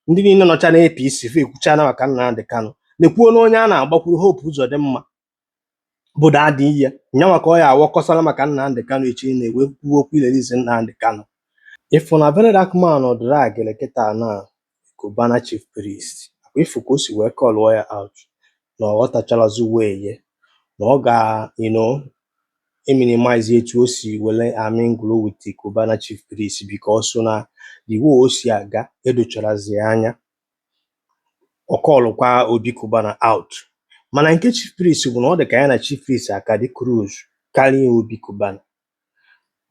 Ndị niile nọcha na APC fa ekwuchana maka Nnamdi Kanu. Nekwuo na onye a na-agbakwuru, Hope Uzodimma, bụ dadị ihe nyanwa ka ọ ya awakọsara maka Nnamdi Kanu echi na-ewe kwuo okwu irelease Nnamdi Kanu. Ịfụ na Very Dark Man dragịrị kịta na Cubana Chief Priest, akwa ịfụ ka o si wee callụọ ya out na ọ ghọtacharazi wee ye na ọ ga eminimize etu o si were amingle with the Cubana Chief Priest, because na the way o si aga edocharazi ya anya. Ọ callụkwa Obi Cubana out, mana nke Chief Priest bụ na ọ dị ka ya na Chief Priest aka dị close karịa Obi Cubana.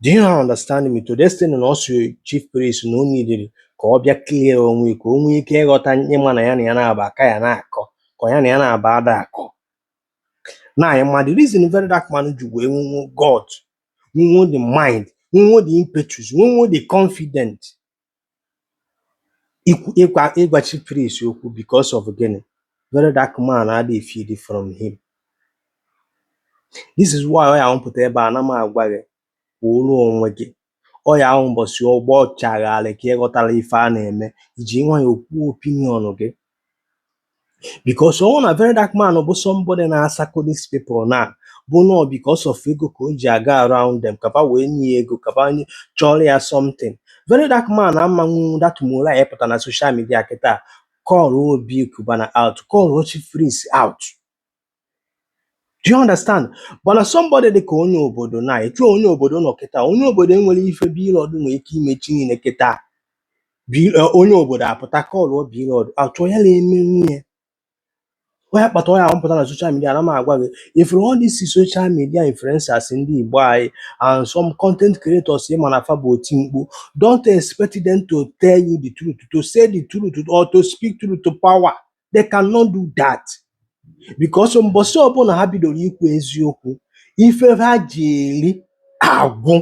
Do you understand me? To the extent na ọ sị Chief Priest na o nidiri ka ọ bịa clear onwe ya, ka o nwee ike ịghọta, ịma na ya na-aba aka ya na-akọ ka ya na ya na-aba ada akọ na anyị. Ma the reason Very Dark Man ji wee nwenwo God, nwenwo the mind, nwenwo the impetus, nwenwo the confident ikwu ịgwa ịgwa Chief Priest okwu, because of gịnị? Very Dark Man adịghị feed from him. This is why ọ ya mpụta ebe a na m agwa gị, kwuoro onwe gị. Ọ ya ahụ mbọsị ọgbọ chagharị ka ịghọtara ife a na-eme, iji nwayọọ kwuo opinion gị, because ọ na Very Dark Man bụ somebody na-asako these people na bụ nọ because of ego ka o ji aga around them, kapa wee nye ya ego, kapa nye chọrọ ya something. Very Dark Man amanwu that moral ịpụta na social media kịta call Obi Cubana out, call Chief Priest out. Do you understand? But na somebody dị ka onye obodo na etu onye obodo nọ kịta, onye obodo enwere ife Blord nwere ike imechi niile kịta. Onye obodo apụta call Blord out, ya na-eme nwunye onye kpata ọ ya mpụta na social media na m agwa gị. If all these social media influencers ndị Igbo anyị and some content creators ịma na fa bụ oti mkpu, don't expect them to tell you the truth, to say the truth or to speak truth to power. They cannot do that, because mbọsị ọbụla ha bidoro ikwu eziokwu, ife ha ji eri agwụ.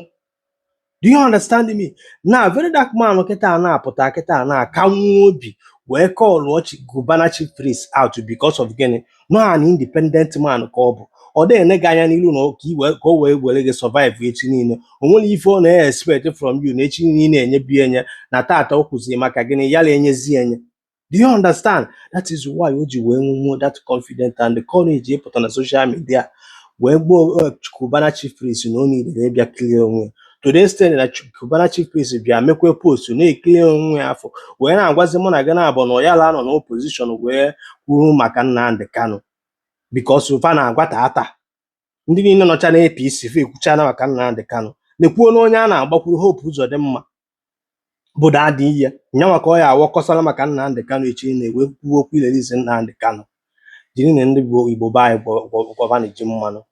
Do you understand me? Na Very Dark Man kịta na-apụta kịta na-aka nwa obi wee callụọ Cubana Chief Priest out, because of gịnị? No, an independent man ka ọ bụ. Ọ dị ene gị anya n'ilu na ka i wee ka o wee were gị survive echi niile. O nwere ife ọ na-expect from you na echi niile ị na-enyebi enye na tata o kwụziri maka gịnị ya na-enyezi enye. Do you understand? That is why o ji wee nwuo that confident and the courage ịpụta na social media wee gbuo Cubana Chief Priest na o niile ịbịa clear onwe ya, to the extent na Cubana Chief Priest bịa mekwe post na-eclear onwe ya afọ wee na-agwazi mụ na gị na-abụ na ya la nọ n'opposition wee kwuru maka Nnamdi Kanu, because fa na-agwa tata ndị niile nọcha na APC fa ekwuchana maka Nnamdi Kanu. Nekwuo na onye a na-agbakwuru, Hope Uzodimma, bụ dadị ihe nyanwa ka ọ ya awakọsara maka Nnamdi Kanu echi na-ewe kwuo okwu irelease Nnamdi Kanu. Jiri na ndị bụ Igbo be anyị gwọvanụ ji mmanụ.